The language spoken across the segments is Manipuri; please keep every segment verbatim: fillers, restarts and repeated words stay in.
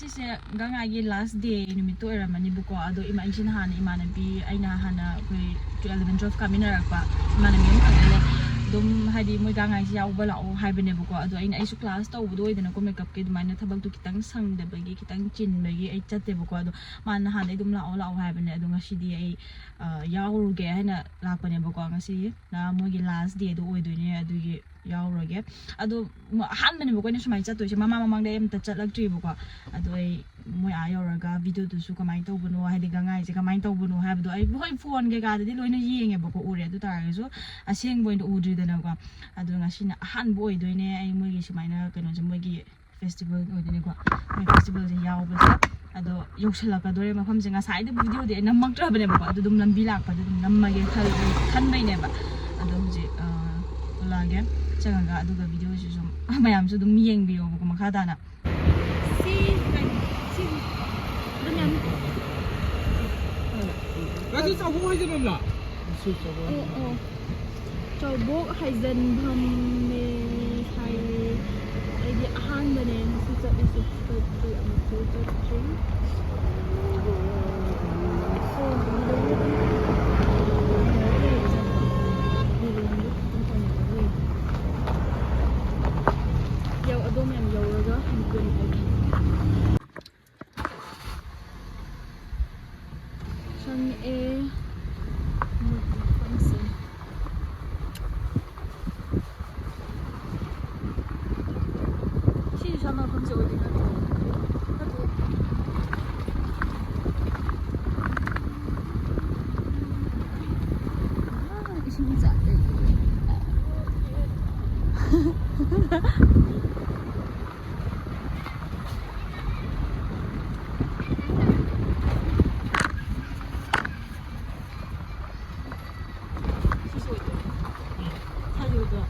ꯁꯤꯁꯦ ꯒꯪꯉꯥꯏꯒꯤ last day ꯅꯨꯃꯤꯠꯇꯣ ꯑꯣꯏꯔꯝꯃꯅꯤꯕꯀꯣ꯫ ꯑꯗꯣ ꯏꯃꯥ, ꯏꯆꯤꯟ ꯍꯥꯟꯅ ꯏꯃꯥꯟꯅꯕꯤ, ꯑꯩꯅ ꯍꯥꯟꯅ ꯑꯩꯈꯣꯏ eleven twelve ꯀꯥꯃꯤꯟꯅꯔꯛꯄ ꯏꯃꯥꯟꯅꯕꯤ ꯑꯃꯈꯛ ꯂꯩ꯫ ꯑꯗꯨꯝ ꯍꯥꯏꯗꯤ ꯃꯣꯏ ꯒꯪꯉꯥꯏꯁꯦ ꯌꯥꯎꯕ ꯂꯥꯛꯑꯣ ꯍꯥꯏꯕꯅꯦꯕꯀꯣ꯫ ꯑꯗꯣ ꯑꯩꯅ, ꯑꯩꯁꯨ class ꯇꯧꯕꯗꯣ ꯑꯣꯏꯗꯅꯀꯣ, makeupꯀꯤ ꯑꯗꯨꯃꯥꯏꯅ ꯊꯕꯛꯇꯣ ꯈꯤꯇꯪ ꯁꯪꯗꯕꯒꯤ, ꯈꯤꯇꯪ ꯆꯤꯟꯕꯒꯤ ꯑꯩ ꯆꯠꯇꯦꯕꯀꯣ꯫ ꯑꯗꯣ ꯃꯥꯅ ꯅꯍꯥꯟꯗꯩ ꯑꯗꯨꯝ ꯂꯥꯛꯑꯣ ꯂꯥꯛꯑꯣ ꯍꯥꯏꯕꯅꯦ꯫ ꯑꯗꯣ ꯉꯁꯤꯗꯤ ꯑꯩ, ꯑ, ꯌꯥꯎꯔꯨꯒꯦ ꯍꯥꯏꯅ ꯂꯥꯛꯄꯅꯦꯕꯀꯣ꯫ ꯉꯁꯤ ꯃꯣꯏꯒꯤ last dayꯗꯣ ꯑꯣꯏꯗꯣꯏꯅꯦ, ꯑꯗꯨꯒꯤ ꯌꯥꯎꯔꯒꯦ꯫ ꯑꯗꯣ ꯃ-, ꯑꯍꯥꯟꯕꯅꯦꯕꯀꯣ ꯑꯩꯅ ꯁꯨꯃꯥꯏꯅ ꯆꯠꯇꯣꯏꯁꯦ, ꯃꯃꯥꯡ ꯃꯃꯥꯡꯗ ꯑꯩ ꯑꯝꯇ ꯆꯠꯂꯛꯇ꯭ꯔꯤꯕꯀꯣ꯫ ꯑꯗꯣ ꯑꯩ ꯃꯣꯏ ꯑꯥ ꯌꯧꯔꯒ videoꯗꯨꯁꯨ ꯀꯃꯥꯏꯅ ꯇꯧꯕꯅꯣ, ꯍꯥꯏꯗꯤ ꯒꯪꯉꯥꯏꯁꯦ ꯀꯃꯥꯏꯅ ꯇꯧꯕꯅꯣ ꯍꯥꯏꯕꯗꯣ ꯑꯩ, ꯍꯣꯏ, phone ꯀꯩꯀꯥꯗꯗꯤ ꯂꯣꯏꯅ ꯌꯦꯡꯉꯦꯕꯀꯣ, ꯎꯔꯦ, ꯑꯗꯨ ꯇꯥꯔꯒꯁꯨ ꯑꯁꯦꯡꯕ ꯑꯣꯏꯅ ꯎꯗ꯭ꯔꯤꯗꯅꯀꯣ꯫ ꯑꯗꯣ ꯉꯁꯤꯅ ꯑꯍꯥꯟꯕ ꯑꯣꯏꯗꯣꯏꯅꯦ ꯑꯩ ꯃꯣꯏꯒꯤ ꯁꯨꯃꯥꯏꯅ ꯀꯩꯅꯣꯁꯦ, ꯃꯣꯏꯒꯤ festival ꯑꯣꯏꯗꯣꯏꯅꯦꯀꯣ, ꯃꯣꯏ festivalꯁꯦ ꯌꯥꯎꯕꯁꯦ꯫ ꯑꯗꯣ ꯌꯧꯁꯜꯂꯛꯀꯗꯣꯔꯦ ꯃꯐꯝꯁꯦ꯫ ꯉꯁꯥꯏꯗꯤ videoꯗꯤ ꯑꯩ ꯅꯝꯃꯛꯇ꯭ꯔꯕꯅꯦꯕꯀꯣ, ꯑꯗꯨ ꯑꯗꯨꯝ ꯂꯝꯕꯤ ꯂꯥꯛꯄꯗ ꯑꯗꯨꯝ ꯅꯝꯃꯒꯦ ꯈꯜ-, ꯈꯟꯕꯩꯅꯦꯕ꯫ ꯑꯗꯣ ꯍꯧꯖꯤꯛ, ꯑ, ꯊꯣꯛꯂꯛꯑꯒꯦ, ꯆꯪꯉꯒ, ꯑꯗꯨꯒ videoꯁꯤꯁꯨ ꯃꯌꯥꯝꯁꯨ ꯑꯗꯨꯝ ꯌꯦꯡꯕꯤꯌꯣꯕꯀꯣ ꯃꯈꯥ ꯇꯥꯅ꯫ ꯁꯤ ꯀꯩꯅꯣ? ꯁꯤ ꯑꯗꯨꯝ ꯌꯥꯅꯤ꯫ ꯉꯁꯤ ꯆꯥꯛꯍꯧ ꯍꯥꯏꯖꯕ ꯑꯃ ꯂꯥꯛ? ꯉꯁꯤ ꯆꯥꯛꯍꯧ꯫ ꯑꯣ, ꯑꯣ꯫ ꯆꯥꯎꯕꯣꯛ ꯍꯥꯏꯖꯟꯐꯝꯅꯦ ꯍꯥꯏꯌꯦ꯫ ꯑꯩꯗꯤ ꯑꯍꯥꯟꯕꯅꯦ ꯉꯁꯤ ꯆꯠꯂꯤꯁꯦ꯫ ꯆꯠꯇ꯭ꯔꯤ, ꯑꯃꯨꯛꯐꯥꯎ ꯆꯠꯇ꯭ꯔꯤ꯫ ꯌꯧ-, ꯑꯗꯣ ꯃꯌꯥꯝ ꯌꯧꯔꯒ ꯍꯟꯗꯣꯏꯅꯦ꯫ ꯆꯪꯉꯛꯑꯦ꯫ ꯃꯣꯏꯒꯤ ꯃꯐꯝꯁꯦ꯫ ꯁꯤ ꯁꯥꯟꯅꯐꯝꯁꯦ ꯑꯣꯏꯗꯣꯏ ꯅꯠꯇ꯭ꯔꯣ? ꯅꯠꯇꯦ꯫ ꯑꯥ, ꯏꯁꯤꯡ ꯆꯥꯏ꯫ ꯁꯤꯁꯨ ꯑꯣꯏꯗꯣꯏꯅꯦ꯫ ꯎꯝ꯫ ꯊꯥꯖꯤꯜꯂꯨꯗꯣ꯫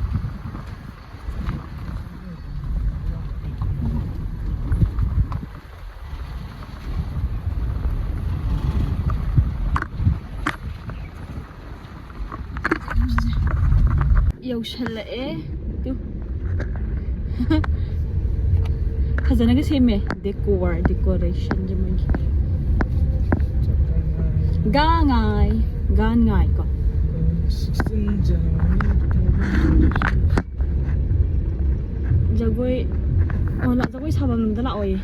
ꯌꯧꯁꯜꯂꯛꯑꯦ꯫ ꯇꯨ꯫ ꯐꯖꯅꯒ ꯁꯦꯝꯃꯦ꯫ Decor, decorationꯁꯦ ꯃꯣꯏꯒꯤ꯫ ꯒꯥꯟ ꯉꯥꯏ꯫ ꯒꯥꯟ ꯉꯥꯏ ꯀꯣ꯫ Sixteen January two thousand twenty-six. ꯖꯒꯣꯏ, ꯑꯣ, ꯂꯥ-, ꯖꯒꯣꯏ ꯁꯥꯐꯝꯗ ꯂꯥꯛꯑꯣꯌꯦ꯫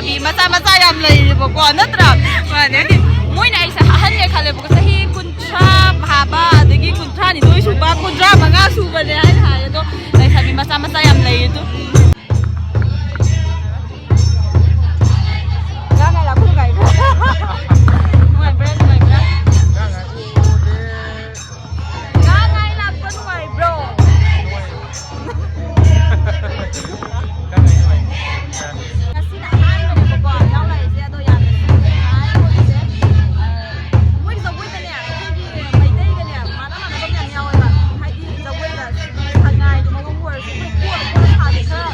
ꯃꯤ ꯃꯆꯥ ꯃꯆꯥ ꯌꯥꯝ ꯂꯩꯌꯦꯕꯀꯣ, ꯅꯠꯇ꯭ꯔꯥ? ꯃꯥꯅꯦ, ꯍꯥꯏꯗꯤ ꯃꯣꯏꯅ ꯑꯩꯁꯦ ꯑꯍꯟꯅꯦ ꯈꯜꯂꯦꯕꯀꯣ, ꯆꯍꯤ ꯀꯨꯟꯊ꯭ꯔꯥ ꯐꯥꯕ, ꯑꯗꯒꯤ ꯀꯨꯟꯊ꯭ꯔꯥ ꯅꯤꯊꯣꯏ ꯁꯨꯕ, ꯀꯨꯟꯊ꯭ꯔꯥ ꯃꯉꯥ ꯁꯨꯕꯅꯦ ꯍꯥꯏꯅ ꯍꯥꯏ꯫ ꯑꯗꯣ ꯂꯩꯁꯥꯕꯤ ꯃꯆꯥ ꯃꯆꯥ ꯌꯥꯝ ꯂꯩꯌꯦ ꯑꯗꯨ꯫ ꯅꯨꯡꯉꯥꯏꯕ꯭ꯔꯥ, ꯅꯨꯡꯉꯥꯏꯕ꯭ꯔꯥ? ꯉꯥ ꯉꯥꯏ ꯂꯥꯛꯄ ꯅꯨꯡꯉꯥꯏꯕ꯭ꯔꯣ? ꯉꯁꯤꯅ ꯑꯍꯥꯟꯕꯅꯦꯕꯀꯣ ꯌꯥꯎ ꯂꯥꯛꯏꯁꯦ, ꯑꯗꯣ ꯌꯥꯝꯅ ꯅꯨꯡꯉꯥꯏ ꯃꯣꯏꯒꯤꯁꯦ꯫ ꯑ, ꯃꯣꯏꯒꯤ ꯖꯒꯣꯏꯗꯅꯦ ꯑꯩꯈꯣꯏꯒꯤ ꯃꯩꯇꯩꯒꯅꯦ ꯃꯥꯟꯅ ꯃꯥꯟꯅꯕ ꯃꯌꯥꯝ ꯌꯥꯎꯋꯦꯕ꯫ ꯍꯥꯏꯗꯤ ꯖꯒꯣꯏꯗ ꯁꯉꯥꯏꯒꯤ ꯃꯑꯣꯡ ꯑꯣꯏꯔꯁꯨ ꯑꯩꯈꯣꯏ ꯀꯣꯠꯂ ꯀꯣꯠꯂ ꯁꯥꯕꯁꯦ ꯈꯔ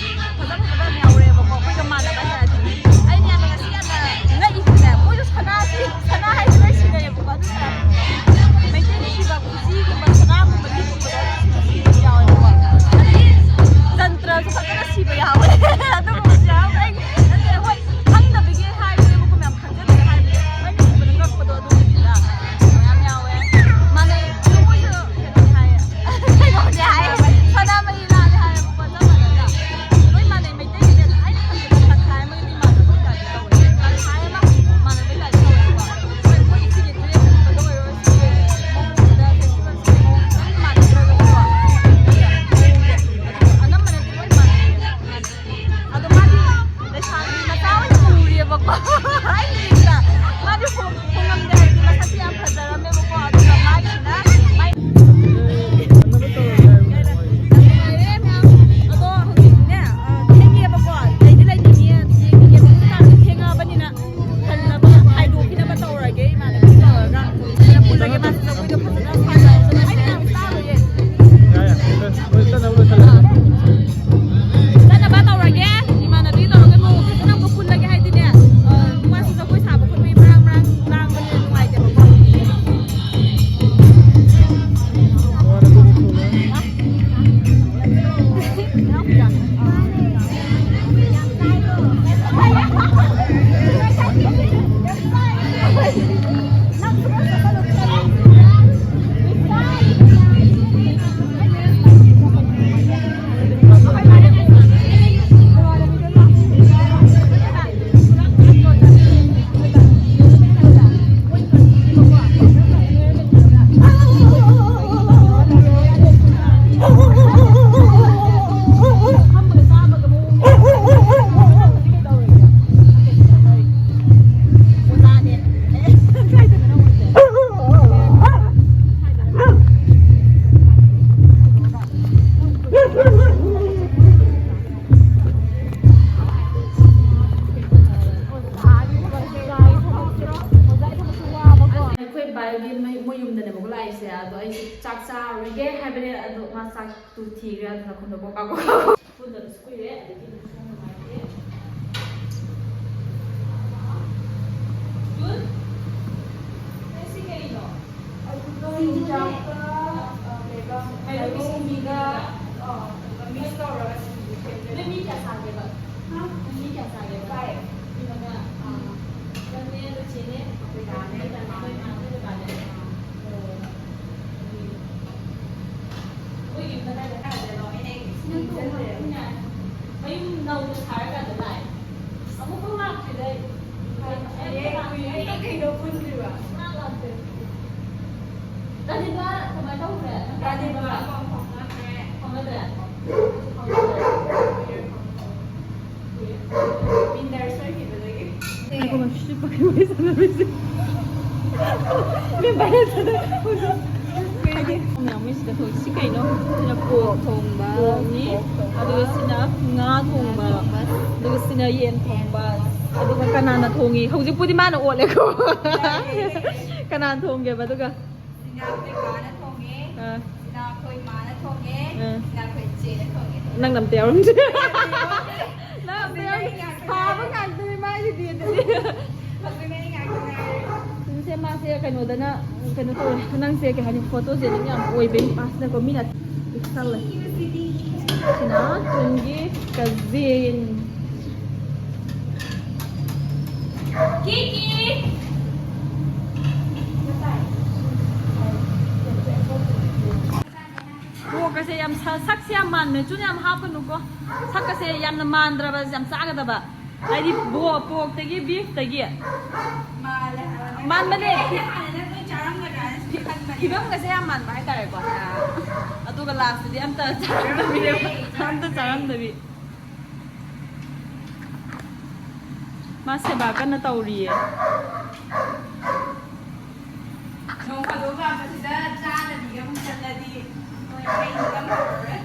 ꯍꯥꯏꯗꯤ ꯃꯣꯏ ꯃꯣꯏ ꯌꯨꯝꯗꯅꯦꯕꯀꯣ ꯂꯥꯛꯏꯁꯦ, ꯑꯗꯣ ꯑꯩꯁꯦ ꯆꯥꯛ ꯆꯥꯔꯨꯔꯒꯦ ꯍꯥꯏꯕꯅꯦ, ꯑꯗꯣ ꯃꯥ ꯆꯥꯛꯇꯨ ꯊꯤꯈ꯭ꯔꯦ, ꯑꯗꯨꯅ ꯈꯨꯟꯗ ꯀꯣꯀꯥ ꯀꯣ ꯄꯨꯟꯗꯕꯁꯨ ꯀꯨꯏꯔꯦ, ꯑꯗꯒꯤ ꯅꯨꯡꯁꯨ ꯅꯨꯡꯉꯥꯏꯇꯦ꯫ ꯖꯨꯟ? ꯅꯪ ꯁꯤ ꯀꯩꯅꯣ? ꯑꯗꯨꯒ ꯌꯣꯡꯆꯥꯛꯀ, ꯑ, ꯀꯩꯕ, ꯃꯥꯏꯔꯦꯟ ꯁꯤꯡꯕꯤꯒ, ꯑ, ꯑꯗꯨꯒ mix ꯇꯧꯔꯒ ꯁꯤꯡꯖꯨ ꯁꯦꯝꯗꯣꯏꯕ꯫ ꯅꯣꯏ ꯃꯤ ꯀꯌꯥ ꯆꯥꯒꯦꯕ? ꯍꯥ? ꯅꯣꯏ ꯃꯤ ꯀꯌꯥ ꯆꯥꯒꯦꯕ? Five. ꯃꯤ ꯃꯉꯥ? ꯑꯥ. ꯎꯝ. ꯅꯪꯅꯦ, ꯅꯣꯏ ꯆꯦꯅꯦ? ꯑꯩꯈꯣꯏ ꯗꯥꯅꯦ, ꯑꯩꯈꯣꯏ ꯃꯥꯅꯦ, ꯑꯩꯈꯣꯏ ꯃꯥ, ꯑꯩꯈꯣꯏ ꯕꯕꯥꯅꯦ꯫ ꯑꯥ. ꯑꯣ. ꯎꯝ. ꯑꯩꯈꯣꯏ ꯌꯨꯝꯗ ꯀꯥꯏꯗ ꯀꯥꯏꯗꯅꯣ ꯑꯩꯅ ꯅꯪ ꯊꯣꯡꯕ ꯌꯥꯏ꯫ ꯃꯌꯨꯝ ꯅꯧꯅ ꯁꯥꯔꯀꯥꯟꯗ ꯂꯥꯛꯑꯦ꯫ ꯑꯃꯨꯛꯐꯥꯎ ꯂꯥꯛꯇ꯭ꯔꯤꯗ ꯑꯩ꯫ ꯀꯨꯏꯔꯦ, ꯀꯨꯏꯔꯦ꯫ ꯀꯩꯅꯣ ꯄꯨꯟꯗ꯭ꯔꯤꯕ? ꯁꯨꯡꯂꯥꯛ ꯂꯥꯛꯇ꯭ꯔꯤ꯫ ꯔꯥꯙꯤꯀꯥ ꯀꯃꯥꯏ ꯇꯧꯈ꯭ꯔꯦ? ꯔꯥꯙꯤꯀꯥ ꯄꯥꯎ ꯐꯥꯎꯅꯈ꯭ꯔꯦ꯫ ꯐꯥꯎꯅꯗ꯭ꯔꯦ? ꯀꯨꯏꯔꯦ ꯐꯥꯎꯅꯗꯕ꯫ ꯀꯨꯏꯔꯦ꯫ ꯃꯤꯟꯗꯔ ꯁꯣꯏꯈꯤꯕꯗꯒꯤ꯫ ꯉꯥꯏꯈꯣ, ꯉꯥꯏꯈꯣ, ꯁꯤ ꯄꯥꯏ ꯋꯥꯔꯤ ꯁꯥꯟꯅꯔꯣꯏꯁꯦ꯫ ꯃꯌꯥꯝ ꯃꯣꯏꯁꯤꯗ ꯊꯣꯛꯏ꯫ ꯁꯤ ꯀꯩꯅꯣ? ꯁꯤꯅ ꯄꯣꯛ ꯊꯣꯡꯕ ꯄꯣꯛꯅꯤ꯫ ꯄꯣꯛ ꯊꯣꯡꯕ꯫ ꯑꯗꯨꯒ ꯁꯤꯅ ꯉꯥ ꯊꯣꯡꯕ꯫ ꯉꯥ ꯊꯣꯡꯕ꯫ ꯑꯗꯨꯒ ꯁꯤꯅ ꯌꯦꯟ ꯊꯣꯡꯕ꯫ ꯑꯗꯨꯒ ꯀꯅꯥꯅ ꯊꯣꯡꯉꯤ? ꯍꯧꯖꯤꯛꯄꯨꯗꯤ ꯃꯥꯅ ꯑꯣꯠꯂꯦꯀꯣ꯫ ꯀꯅꯥꯅ ꯊꯣꯡꯒꯦꯕ ꯑꯗꯨꯒ? ꯁꯤꯅ ꯑꯩꯈꯣꯏ ꯕꯥꯅ ꯊꯣꯡꯉꯦ꯫ ꯑꯥ꯫ ꯁꯤꯅ ꯑꯩꯈꯣꯏ ꯃꯥꯅ ꯊꯣꯡꯉꯦ꯫ ꯑꯥ꯫ ꯁꯤꯅ ꯑꯩꯈꯣꯏ ꯆꯦꯅ ꯊꯣꯡꯉꯦ꯫ ꯅꯪ ꯑꯝꯇ ꯌꯥꯎꯔꯝꯗꯦ꯫ ꯅꯪ ꯑꯝꯇ ꯌꯥꯎꯔꯝꯗꯦ꯫ ꯁꯥꯕ ꯉꯥꯛꯇꯅꯦ ꯃꯥꯒꯤꯗꯤ ꯑꯗꯨꯗꯤ꯫ ꯍꯧꯖꯤꯛ ꯑꯩ ꯉꯥꯛꯇ ꯉꯥꯏꯔꯦ꯫ ꯁꯦ ꯃꯥꯁꯦ ꯀꯩꯅꯣꯗꯅ ꯀꯩꯅꯣ ꯇꯧꯋꯦ꯫ ꯅꯪꯁꯦ ꯀꯩ ꯍꯥꯏꯅꯤ, photogenic ꯌꯥꯝ ꯑꯣꯏꯕꯩ ꯄꯥꯁꯅꯀꯣ ꯃꯤꯅ ꯄꯤꯛꯁꯜꯂꯦ꯫ ꯁꯤꯅ ꯇꯨꯡꯒꯤ ꯀꯖꯦꯡ꯫ ꯀꯤꯀꯤ! ꯄꯣꯛꯀꯁꯦ ꯌꯥꯝ ꯁ-, ꯁꯛꯁꯦ ꯌꯥꯝ ꯃꯥꯟꯕꯅꯦ꯫ ꯆꯨꯅ ꯌꯥꯝ ꯍꯥꯞꯀꯅꯨꯀꯣ꯫ ꯁꯛꯀꯁꯦ ꯌꯥꯝꯅ ꯃꯥꯟꯗ꯭ꯔꯕ, ꯌꯥꯝ ꯆꯥꯒꯗꯕ꯫ ꯍꯥꯏꯗꯤ ꯕꯣ-, pork ꯇꯒꯤ, beef ꯇꯒꯤ꯫ ꯃꯥꯜꯂꯦ ꯍꯥꯏꯕ ꯅꯪ꯫ ꯃꯥꯟꯕꯅꯦ꯫ ꯑꯩꯗꯤ ꯍꯥꯟꯅ ꯅꯪ ꯂꯣꯏ ꯆꯥꯔꯝꯒꯗ꯭ꯔꯥ ꯍꯥꯏꯅ ꯁꯨꯝ ꯈꯟꯕꯅꯦ꯫ ꯐꯤꯕꯝꯒꯁꯦ ꯌꯥꯝ ꯃꯥꯟꯕ ꯍꯥꯏꯇꯥꯔꯦꯀꯣ꯫ ꯑꯗꯨꯒ last ꯇꯗꯤ ꯑꯝꯇ ꯆꯥꯔꯝꯗꯕꯤ꯫ ꯆꯥꯔꯝꯗ꯭ꯔꯦ, ꯆꯥꯔꯝꯗ꯭ꯔꯦ꯫ ꯑꯝꯇ ꯆꯥꯔꯝꯗꯕꯤ꯫ ꯃꯥ ꯁꯦꯕꯥ ꯀꯟꯅ ꯇꯧꯔꯤꯌꯦ꯫ ꯅꯣꯡ ꯐꯥꯗꯣꯛ ꯂꯥꯛꯄꯁꯤꯗ ꯆꯥꯗꯕꯤꯒ ꯑꯃꯨꯛ ꯆꯠꯂꯗꯤ ꯃꯣꯏ ꯃꯩꯗꯤ ꯑꯃ ꯍꯧꯔꯔꯣꯏ꯫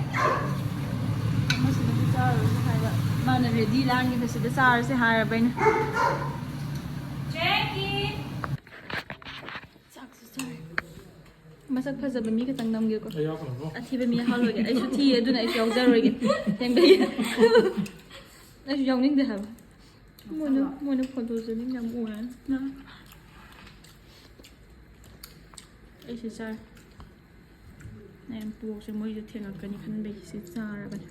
ꯑꯃꯁꯤꯅꯁꯨ ꯆꯥꯔꯨꯔꯁꯦ ꯍꯥꯏꯕ꯫ ꯃꯥꯅ ready ꯂꯥꯡꯉꯤꯕꯁꯤꯗ ꯆꯥꯔꯁꯦ ꯍꯥꯏꯔꯕ ꯑꯩꯅ꯫ ꯖꯦꯀꯤ! ꯆꯥꯛ ꯃꯁꯛ ꯐꯖꯕ ꯃꯤ ꯈꯛꯇꯪ ꯅꯝꯒꯦꯀꯣ꯫ ꯑꯩ ꯌꯥꯎꯈ꯭ꯔꯕꯣ? ꯑꯊꯤꯕ ꯃꯤ ꯌꯥꯎꯍꯜꯂꯣꯏꯒꯦ꯫ ꯑꯩꯁꯨ ꯊꯤꯌꯦ, ꯑꯗꯨꯅ ꯑꯩꯁꯨ ꯌꯥꯎꯖꯔꯣꯏꯒꯦ꯫ ꯊꯦꯡꯕꯒꯤ꯫ ꯑꯩꯁꯨ ꯌꯥꯎꯅꯤꯡꯗꯦ ꯍꯥꯏꯕ꯫ ꯃꯣꯏꯅ ꯃꯣꯏꯅ ꯐꯣꯇꯣꯁꯦ ꯃꯤ ꯌꯥꯝ ꯎꯔꯦ꯫ ꯑꯩꯁꯦ ꯆꯥꯔꯦ꯫ ꯅꯌꯥꯝ ꯄꯣꯛꯁꯦ ꯃꯣꯏꯁꯨ ꯊꯦꯡꯉꯛꯀꯅꯤ ꯈꯟꯕꯒꯤ ꯁꯤ ꯆꯥꯔꯕꯅꯦ꯫